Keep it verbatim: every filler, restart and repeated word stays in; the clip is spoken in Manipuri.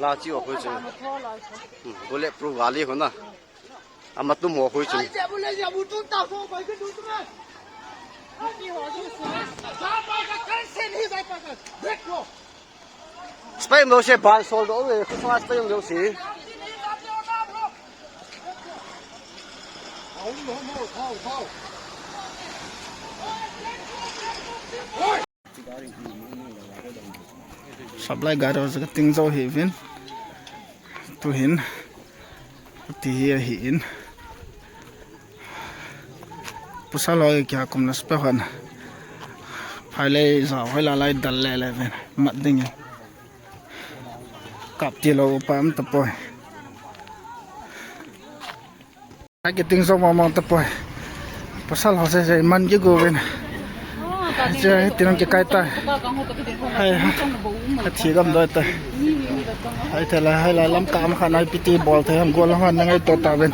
ला ची हो कोई चो। बोले प्रू गाली हो ना। Ama tum ho hui chun. Spain lo se ban sol do le, Christmas Spain lo se. Supply gari ho jaga ting jo hi vin. Tu hin. Ti hi ahi in. Pasal ho kya kum na spe hon. Phai le za hoi la lai dal le le ven. Mat ding in. Kap ti lo pa am ta poi. Ai ki ting zo ma ma ta poi. Pasal ho se se man ki go ven. Che, ti nang ki kai ta. Hai, ha. A thi gam doi ta. Hai, te la, hai la, lam ka am khan ai piti bol te ham gol han nang ai to ta ven.